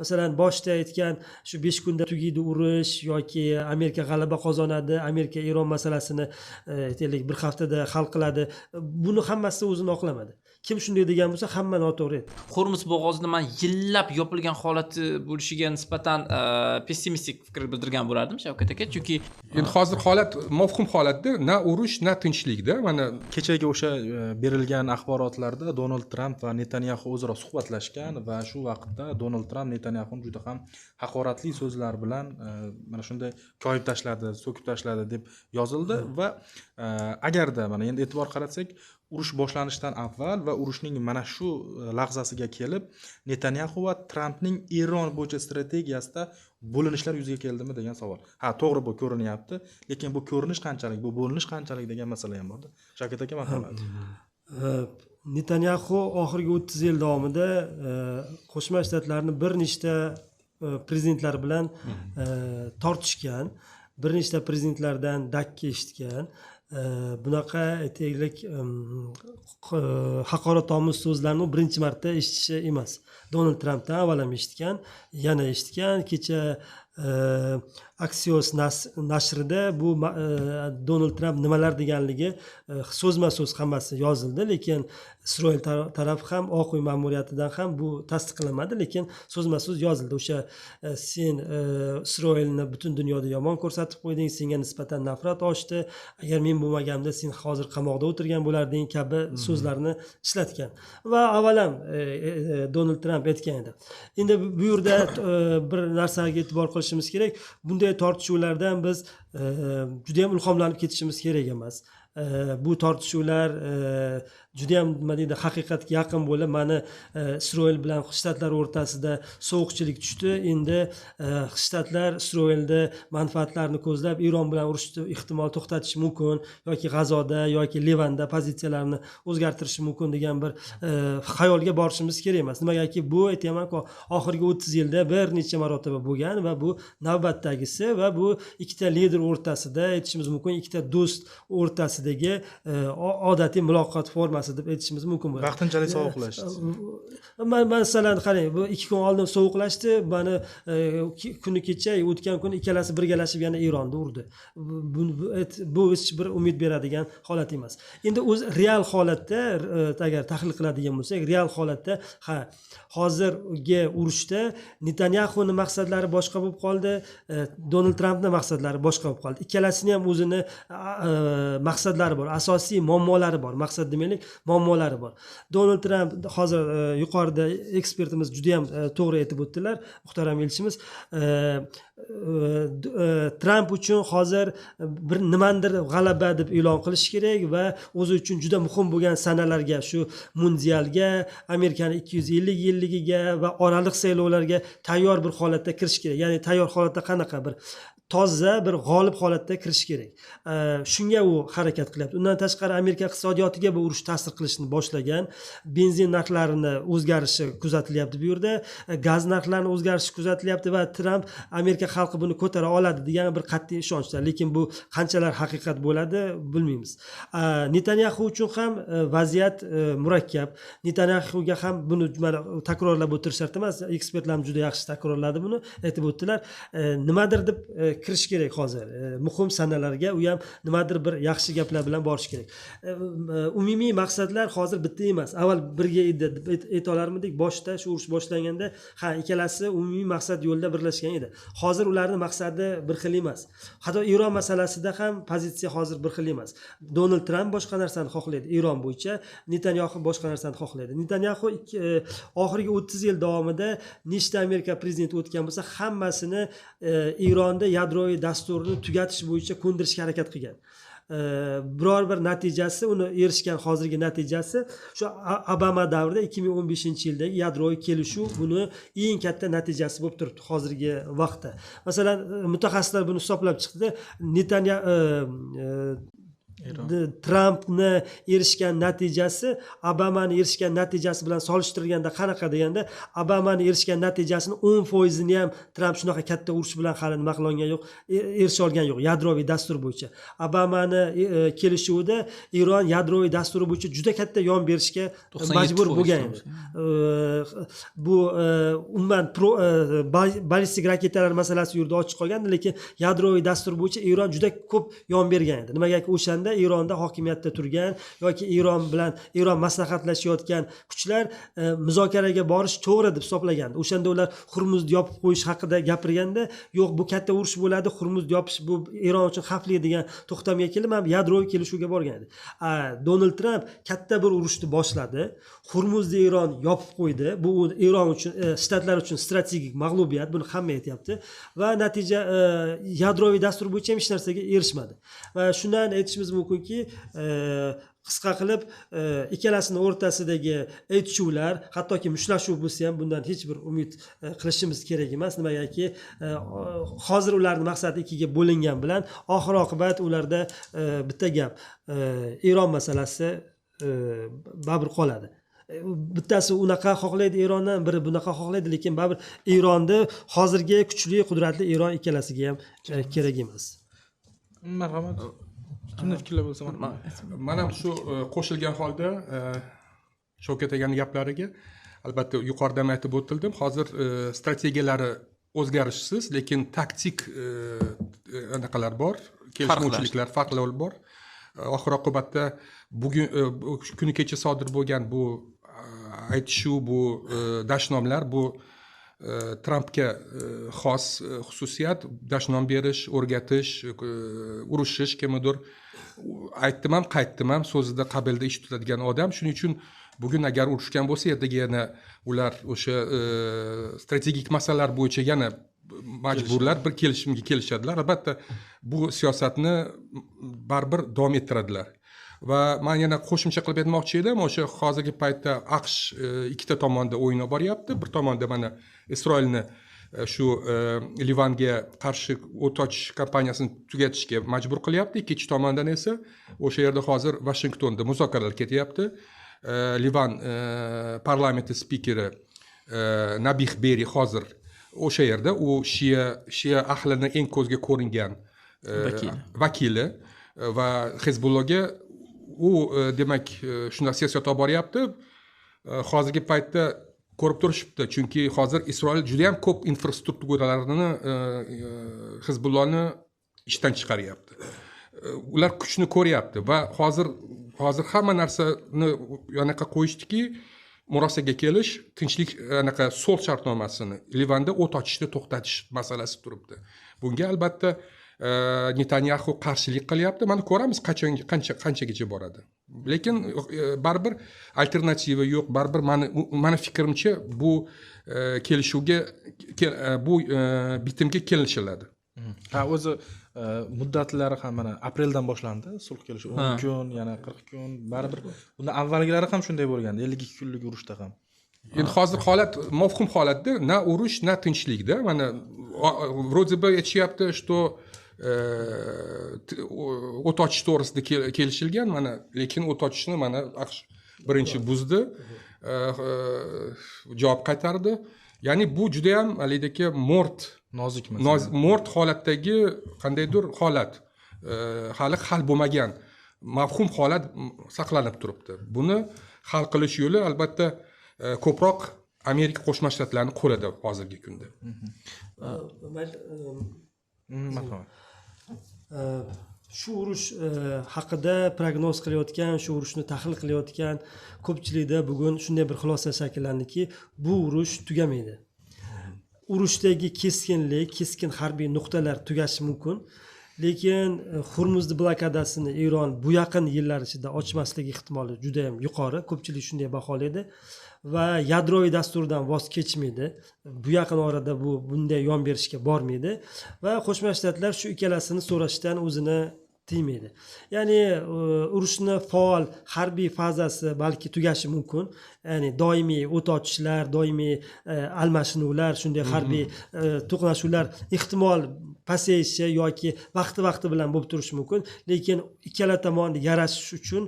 Masalan, boshida aytgan shu 5 kunda tugaydi urush yoki Amerika g'alaba qozonadi, Amerika Eron masalasini, aytaylik, bir haftada hal qiladi, buni hammasi o'zini oqlamadi. Kim shunday degan bo'lsa, hamma noto'g'ri aytdi. Xo'rmuz bo'g'ozini man yillab yopilgan holati bo'lishiga nisbatan pessimistik fikr bildirgan bo'lardim, Shavkat aka, chunki Endi hozir holat mavhum holatda, na urush, na tinchlikda mana. Kechagi o'sha berilgan axborotlarda Donald Tramp va Netanyaxu o'zaro suhbatlashgan va shu vaqtda Donald Tramp Netanyaxuni juda ham haqoratli so'zlar bilan mana shunday koyib tashladi, so'kib tashladi deb yozildi. Va agarda mana endi e'tibor qaratsak, urush boshlanishidan avval va urushning mana shu lahzasiga kelib Netanyaxu va Trampning Eron bo'yicha strategiyasida bo'linishlar yuzaga keldimi degan savol. Ha, to'g'ri, bu ko'rinyapti, lekin bu ko'rinish qanchalik, bu bo'linish qanchalik degan masala ham borda. Shavkat aka, marhamat. Netanyaxu oxirgi 30 yil davomida Qo'shma Shtatlarni bir nechta prezidentlar bilan tortishgan, bir nechta prezidentlardan dakki eshitgan. Bunaqa, aytaylik, haqoratomuz so'zlarni u birinchi marta eshitishi emas. Donald Trampdan avval ham eshitgan, yana eshitgan. Kecha Axios nashrida bu Donald Tramp nimalar deganligi so'zma so'z hammasi yozildi, lekin Isroil tarafi ham, Oq uy ma'muriyatidan ham bu tasdiqlanmadi, lekin so'zma so'z yozildi. O'sha sen Isroilni butun dunyoda yomon ko'rsatib qo'yding, senga nisbatan nafrat oshdi, agar men bo'lmaganimda sen hozir qamoqda o'tirgan bo'larding kabi so'zlarni ishlatgan va avval ham Donald Tramp aytgan edi. Endi bu yerda bir narsaga e'tibor qilishimiz kerak: bunday tortishuvlardan biz judayam ilhomlanib ketishimiz kerak emas. Bu tortishuvlar judayam, nima deydi, haqiqatga yaqin bo'lib, mana Isroil bilan Shtatlar o'rtasida sovuqchilik tushdi, endi Shtatlar Isroilni manfaatlarini ko'zlab Eron bilan urushni ehtimol to'xtatishi mumkin yoki G'azoda yoki Livanda pozitsiyalarini o'zgartirishi mumkin degan bir xayolga borishimiz kerak emas. Nimagaki, bu, aytyapmanku, oxirgi 30 yilda bir necha marotaba bo'lgan va bu navbatdagisi va bu ikkita lider o'rtasida, aytishimiz mumkin, ikkita do'st o'rtasidagi odatiy muloqot formasi deb aytishimiz mumkin bo'ladi. Vaqtinchalik sovuqlashdi. Masalan, qarang, bu 2 kun oldin sovuqlashdi, mana kuni kecha, o'tgan kuni ikkalasi birgalashib yana Eronni urdi. Bu hech bir umid beradigan holat emas. Endi o'zi real holatda agar tahlil qiladigan bo'lsak, real holatda, ha, hozirgi urushda Netanyaxuni maqsadlari boshqa bo'lib qoldi, Donald Trampni maqsadlari boshqa bo'lib qoldi. Ikkalasini ham o'zini maqsadlari bor, asosiy muammolari bor, maqsad demaylik, muammolari bor. Donald Tramp hozir, yuqorida ekspertimiz judayam to'g'ri aytib o'tdilar, muhtaram elchimiz, Tramp uchun hozir bir nimanidir g'alaba deb e'lon qilish kerak va o'zi uchun juda muhim bo'lgan sanalarga, shu mundialga, Amerikani 250 yilligiga va oraliq saylovlarga tayyor bir holatda kirish kerak. Ya'ni tayyor holatda qanaqa, bir toza, bir g'olib holatda kirish kerak. Shunga u harakat qilyapti. Undan tashqari, Amerika iqtisodiyotiga bu urush ta'sir qilishni boshlagan. Benzin narxlarini o'zgarishi kuzatilyapti bu yerda, gaz narxlarini o'zgarishi kuzatilyapti va Tramp Amerika xalqi buni ko'tara oladi degan bir qat'iy ishonchda, lekin bu qanchalar haqiqat bo'ladi, bilmaymiz. Netanyaxu uchun ham vaziyat murakkab. Netanyaxuga ham buni mana takrorlab o'tirish shart emas, ekspertlar juda yaxshi takrorladi buni, aytib o'tdilar. Nimadir deb kirish kerak hozir muhim sanalarga, u ham nimadir bir yaxshi gaplar bilan borish kerak. Umumiy maqsadlar hozir bitta emas, avval birga edi deb ayta olarmidik boshida, shu urush boshlanganda? Ha, ikkalasi umumiy maqsad yo'lida birlashgan edi. Hozir ularni maqsadi bir xil emas. Hatto Eron masalasida ham pozitsiya hozir bir xil emas. Donald Tramp boshqa narsani xohlaydi Eron bo'yicha, Netanyaxu boshqa narsani xohlaydi. Netanyaxu oxirgi 30 yil davomida nechta Amerika prezidenti o'tgan bo'lsa, hammasini Eronda yadroviy dasturni tugatish bo'yicha ko'ndirishga harakat qilgan. Biror bir natijasi, uni erishgan hozirgi natijasi shu Obama davrida 2015-yildagi yadroviy kelishuv, buni eng katta natijasi bo'lib turibdi hozirgi vaqtda. Masalan, mutaxassislar buni hisoblab chiqdi. Netanya Trampni erishgan natijasi Obamani erishgan natijasi bilan solishtirilganda qanaqa deganda, Obamani erishgan natijasini 10%ni ham Tramp shunaqa katta urush bilan hali nima qilgan yo'q, erisha olgan yo'q yadroviy dastur bo'yicha. Obamani kelishuvida Eron yadroviy dasturi bo'yicha juda katta yon berishga majbur bo'lgan edi. Bu umuman ballistik raketalar masalasi yurdi ochiq qolgandi, lekin yadroviy dastur bo'yicha Eron juda ko'p yon bergan edi. Nimagaki o'shanda Eronda hokimiyatda turgan yoki Eron bilan Eron maslahatlashayotgan kuchlar muzokaraga borish to'g'ri deb hisoblagandi. O'shanda ular Hurmuzni yopib qo'yish haqida gapirganda, yo'q bu katta urush bo'ladi, Hurmuzni yopish bu Eron uchun xavfli degan to'xtamga kelib, ham yadroviy kelishuvga borgan edi. Donald Tramp katta bir urushni boshladi. Hurmuzni Eron yopib qo'ydi. Bu Eron uchun, shtatlar uchun strategik mag'lubiyat, buni hamma aytyapti. Va natija yadroviy dastur bo'yicha ham hech narsaga erishmadi. Va shundan aytishimiz mumkinki, qisqa qilib ikkalasini o'rtasidagi aytishuvlar, hattoki mushtlashuv bo'lsa ham bundan hech bir umid qilishimiz kerak emas. Nimagaki hozir ularning maqsadi ikkiga bo'lingan bilan oxir oqibat ularda bitta gap, Eron masalasi baribir qoladi. Bittasi unaqa xohlaydi Erondan, biri bunaqa xohlaydi, lekin baribir Eronni hozirgi kuchli, qudratli Eron ikkalasiga ham kerak emas. Marhamat. Kimda fikrlar bo'lsa man ham shu qo'shilgan holda Shavkat akaning gaplariga albatta yuqorida ham aytib o'tildim. Hozir strategiyalari o'zgarishsiz, lekin taktik anaqalar bor, kelishmovchiliklar, farqlar bor. Oxir oqibatda bugun kuni kecha sodir bo'lgan bu aytishuv, bu dashnomlar, bu Trampga xos xususiyat, dashnom berish, o'rgatish, urushish, kimnidir aytdim ham qaytdim ham so'zida qabilda ish tutadigan odam. Shuning uchun bugun agar urushgan bo'lsa, ertaga yana ular o'sha strategik masalalar bo'yicha yana majburlar bir kelishimga kelishadilar. Albatta bu siyosatni baribir davom ettiradilar. Va men yana qo'shimcha qilib aytmoqchi edim, o'sha hozirgi paytda AQSh ikkita tomonda o'yin olib boryapti. Bir tomonda mana Isroilni shu Livanga qarshi o't ochish kampaniyasini tugatishga majbur qilyapti. Ikkinchi tomondan esa o'sha yerda hozir Vashingtonda muzokaralar ketyapti. Livan parlamenti spikeri Nabih Berri hozir o'sha yerda, u shia ahlini eng ko'zga ko'ringan vakili va Hezbollohga u demak shunday siyosat olib boryapti. Hozirgi paytda ko'rib turishibdi, chunki hozir Isroil juda ham ko'p infrastrukturalarni Hezbollohni ishdan chiqaryapti. Ular kuchni ko'ryapti va hozir hamma narsani anaqa qo'yishdiki, murosaga kelish, tinchlik anaqa sulh shartnomasini Livanda o't ochishni to'xtatish masalasi turibdi. Bunga albatta Netanyaxu qarshilik qilyapti. Mana ko'ramiz qachon qanchagacha boradi. Lekin baribir alternativa yo'q. Baribir mani fikrimcha bu kelishuvga, bu bitimga kelishiladi. Ha, o'zi muddatlari ham mana apreldan boshlandi sulh kelishuvi, 10 kun, yana 40 kun, baribir bundan avvalgilari ham shunday bo'lgandi, 52 kunlik urushda ham. Endi hozir holat mavhum holatda, na urush, na tinchlikda. Mana вроде бы aytishyapti, что o't ochish to'g'risida kelishilgan, mana lekin o't ochishni mana AQSh birinchi buzdi, javob qaytardi. Ya'ni bu juda ham halidagi mo'rt, nozik masala, mo'rt holatdagi qandaydir holat, hali hal bo'lmagan mavhum holat saqlanib turibdi. Buni hal qilish yo'li albatta ko'proq Amerika Qo'shma Shtatlarining qo'lida hozirgi kunda. Shu urush haqida prognoz qilayotgan, shu urushni tahlil qilayotgan ko'pchilikda bugun shunday bir xulosa shakllandiki, bu urush tugamaydi. Urushdagi keskinlik, keskin harbiy nuqtalar tugashi mumkin, lekin Hurmuz blokadasini Eron bu yaqin yillar ichida ochmasligi ehtimoli juda ham yuqori. Ko'pchilik shunday baholaydi va yadroviy dasturdan voz kechmaydi. Bu yaqin orada bu bunday yon berishga bormaydi va Qo'shma Shtatlar shu ikkalasini so'rashdan o'zini tiymaydi. Ya'ni urushni faol harbiy fazasi balki tugashi mumkin. Ya'ni doimiy o't ochishlar, doimiy almashinuvlar, shunday harbiy to'qnashuvlar ehtimol pasayishi yoki vaqti bilan bo'lib turishi mumkin, lekin ikkala tomon yarashish uchun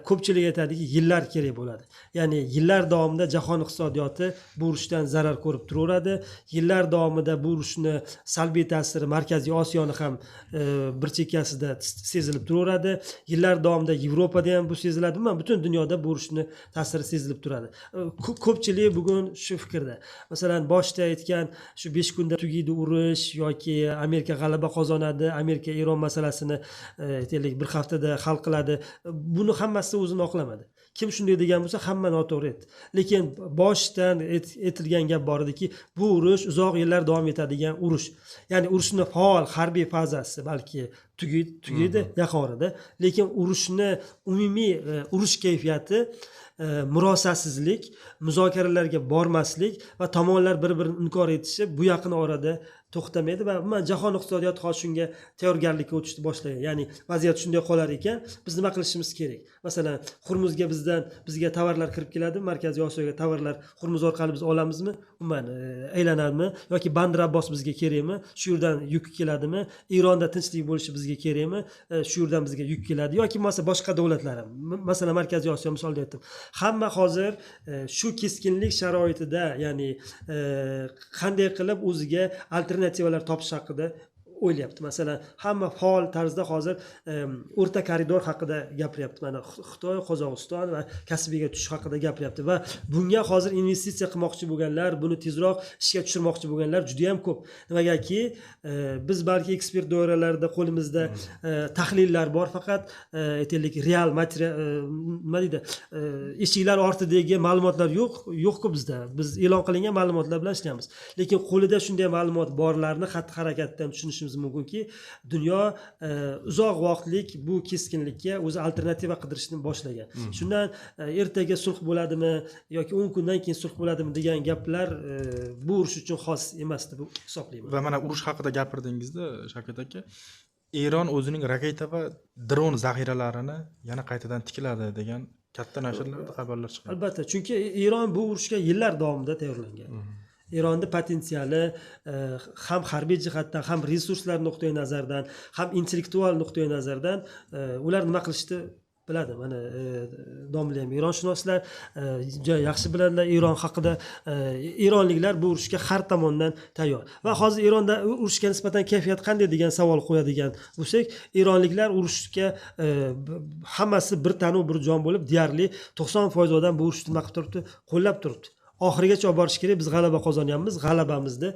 ko'pchilik aytadiki, yillar kerak bo'ladi. Ya'ni yillar davomida jahon iqtisodiyoti bu urushdan zarar ko'rib turaveradi. Yillar davomida bu urushni salbiy ta'siri Markaziy Osiyoni ham bir chekkasida sezilib turaveradi. Yillar davomida Yevropada ham bu seziladi. Umuman butun dunyoda bu urushni ta'siri sezilib turadi. Ko'pchilik bugun shu fikrda. Masalan, boshda aytgan shu 5 kunda tugaydi urush yoki Amerika g'alaba qozonadi, Amerika Eron masalasini aytaylik bir haftada hal qiladi. Buni hammasi o'zini oqlamadi. Kim shunday degan bo'lsa, hamma noto'g'ri aytdi. Lekin boshdan aytilgan gap bor ediki, bu urush uzoq yillar davom etadigan urush. Ya'ni urushni faol harbiy fazasi balki tugaydi yaqin orada, lekin urushni umumiy urush kayfiyati murosasizlik, muzokaralarga bormaslik va tomonlar bir-birini inkor etishi bu yaqin orada to'xtamaydi va umuman jahon iqtisodiyoti hozir shunga tayyorgarlikka o'tishni boshlagan. Ya'ni vaziyat shunday qolar ekan, biz nima qilishimiz kerak? Masalan, Xurmuzga bizga tovarlar kirib keladi, Markaziy Osiyoga tovarlar Xurmuz orqali biz olamizmi? Umuman aylanadimi? Yoki Bandar Abbos bizga kerakmi? Shu yerdan yuk keladimi? Eronda tinchlik bo'lishi bizga kerakmi? Shu yerdan bizga yuk keladi yoki bo'lmasa boshqa davlatlar ham. Masalan, Markaziy Osiyo misolida aytdim. Hamma hozir shu keskinlik sharoitida, ya'ni qanday qilib o'ziga alternativalar topish haqida o'ylayapti. Masalan, hamma faol tarzda hozir o'rta koridor haqida gapiryapti. Mana Xitoy, Qozog'iston va Kaspiyga tushish haqida gapiryapti va bunga hozir investitsiya qilmoqchi bo'lganlar, buni tezroq ishga tushirmoqchi bo'lganlar juda ham ko'p. Nimagaki, biz balki ekspert doiralarida qo'limizda tahlillar bor, faqat aytaylik real material nima deydi, eshiklar ortidagi ma'lumotlar yo'q-ku bizda. Biz e'lon qilingan ma'lumotlar bilan ishlaymiz. Lekin qo'lida shunday ma'lumot borlarni xatti-harakatdan tushunishimiz mumkinki, dunyo uzoq vaqtlik bu keskinlikka o'zi alternativa qidirishni boshlagan. Shundan ertaga sulh bo'ladimi yoki 10 kundan keyin sulh bo'ladimi degan gaplar bu urush uchun xos emas deb hisoblayman. Va mana urush haqida gapirdingizda, Shavkat aka, Eron o'zining raketa va dron zaxiralarini yana qaytadan tikladi degan katta nashrlarda xabarlar chiqdi. Albatta, chunki Eron bu urushga yillar davomida tayyorlangan. Eronda potensiali ham harbiy jihatdan, ham resurslar nuqtai nazaridan, ham intellektual nuqtai nazardan ular nima qilishni biladi. Mana domla ham eronshunoslar juda yaxshi biladilar Eron haqida. Eronliklar bu urushga har tomondan tayyor. Va hozir Eronda urushga nisbatan kayfiyat qanday degan savol qo'yadigan bo'lsak, eronliklar urushga hammasi bir tanu bir jon bo'lib, deyarli 90% odam bu urushni nima qilib turibdi? Qo'llab turibdi. Oxirigacha olib borish kerak, biz g'alaba qozonyapmiz, g'alabamizni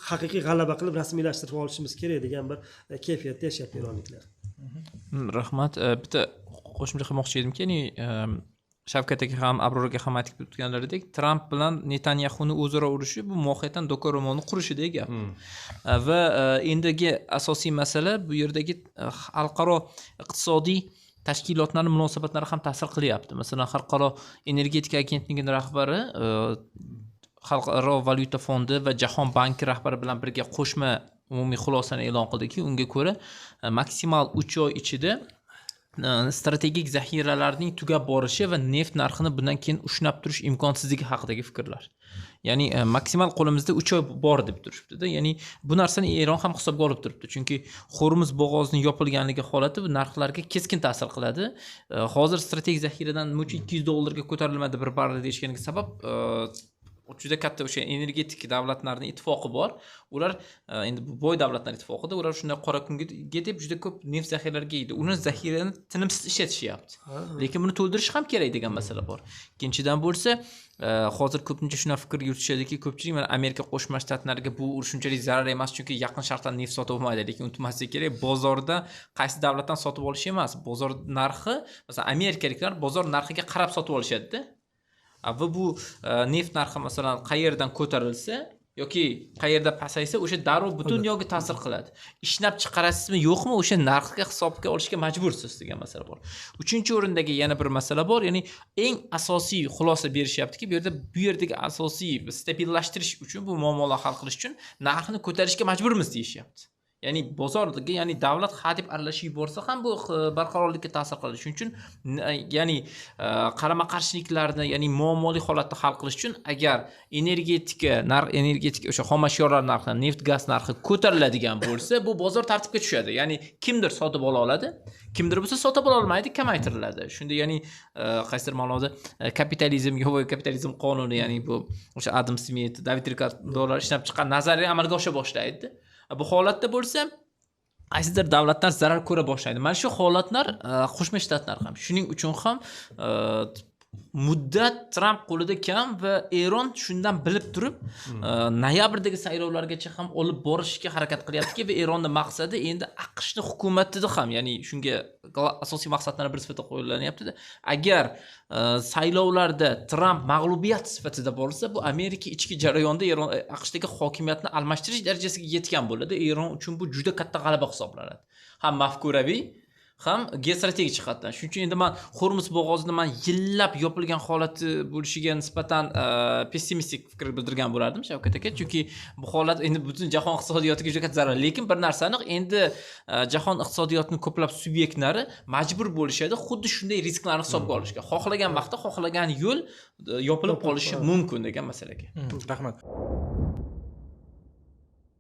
haqiqiy g'alaba qilib rasmiylashtirib olishimiz kerak degan bir kayfiyatda yashayapti eronliklar. Rahmat. Bitta qo'shimcha qilmoqchi edimki, ya'ni Shavkat aka ham, Abror aka ham aytib o'tganlaridek, Tramp bilan Netanyaxuni o'zaro urushi bu mohiyatan doka ro'molni qurishidek gap. Va endigi asosiy masala bu yerdagi xalqaro iqtisodiy tashkilotlarning munosabatlari ham ta'sir qilyapti. Masalan, Xalqaro energetika agentligining rahbari Xalqaro valyuta fondi va Jahon banki rahbari bilan birga qo'shma umumiy xulosani e'lon qildiki, unga ko'ra maksimal 3 oy ichida strategik zaxiralarning tugab borishi va neft narxini bundan keyin ushlab turish imkonsizligi haqidagi fikrlar. Ya'ni maksimal qo'limizda 3 oy bor deb turishibdi-da. Ya'ni bu narsani Eron ham hisobga olib turibdi. Chunki Xurmuz bo'g'ozining yopilganligi holati bu narxlarga keskin ta'sir qiladi. Hozir strategik zaxiradan much $200 ga ko'tarilmadi bir barrel deyishganiga sabab juda katta o'sha energetik davlatlarning ittifoqi bor. Ular endi bu boy davlatlar ittifoqida, ular shunday qora kunga deb juda ko'p neft zaxiralariga ega. Uni zaxirani tinimsiz ishlatishyapti. Lekin buni to'ldirish ham kerak degan masala bor. Ikkinchidan bo'lsa, hozir ko'pincha shuna fikr yuritishadiki, ko'pchilik mana Amerika Qo'shma Shtatlariga bu urush shunchalik zarar emas, chunki Yaqin Sharqdan neft sotib olmaydi, lekin unutmaslik kerak, bozorda qaysi davlatdan sotib olish emas, bozor narxi, masalan, amerikaliklar bozor narxiga qarab sotib olishadi-da. Va bu neft narxi masalan qayerdan ko'tarilsa yoki qayerda pasaysa, o'sha darrov butun dunyoga ta'sir qiladi. Ishlab chiqarasizmi yo'qmi, o'sha narxga hisobga olishga majbursiz degan masala bor. Uchinchi o'rindagi yana bir masala bor, ya'ni eng asosiy xulosa berishyaptiki, bu yerdagi asosiy stabillashtirish uchun, bu muammolarni hal qilish uchun narxni ko'tarishga majburmiz deyishyapti. Ya'ni bozorga, ya'ni davlat hadeb aralashib yuborsa ham bu barqarorlikka ta'sir qiladi. Shuning uchun ya'ni qarama-qarshiliklarni, ya'ni muammoli holatni hal qilish uchun agar energetika narx, energetika o'sha xom ashyolar narxi, neft gaz narxi ko'tariladigan bo'lsa, bu bozor tartibga tushadi. Ya'ni kimdir sotib ola oladi, kimdir bo'lsa sotib ola olmaydi, kamaytiriladi. Shunda ya'ni qaysidir ma'noda kapitalizm, yovvoyi kapitalizm qonuni, ya'ni bu o'sha Adam Smit, David Ricardolar ishlab chiqqan nazariya amalga osha boshlaydi. Bu holatda bo'lsa qaysidir davlatlar zarar ko'ra boshlaydi. Mana shu holatlar Qo'shma Shtatlar ham. Shuning uchun ham muddat Tramp qo'lida kam va Eron shundan bilib turib noyabrdagi saylovlargacha ham olib borishga harakat qilyaptiki va Eronning maqsadi endi AQShning hukumatida ham, ya'ni shunga asosiy maqsadlarning biri sifatida qo'yilanyapti-da. Agar saylovlarda Tramp mag'lubiyat sifatida borsa, bu Amerika ichki jarayonda Eron AQShdagi hokimiyatni almashtirish darajasiga yetgan bo'ladi. Eron uchun bu juda katta g'alaba hisoblanadi. Ham mafkuraviy, ham geostrategik jihatdan. Shuning uchun endi men Hormuz bo'g'ozini men yillab yopilgan holati bo'lishiga nisbatan pessimistik fikr bildirgan bo'lardim Shavkat aka, chunki bu holat endi butun jahon iqtisodiyotiga juda katta zarar. Lekin bir narsa aniq, endi jahon iqtisodiyotining ko'plab subyektlari majbur bo'lishadi xuddi shunday risklarni hisobga olishga. Xohlagan vaqtda xohlagan yo'l yopilib qolishi mumkin degan masalaga. Rahmat.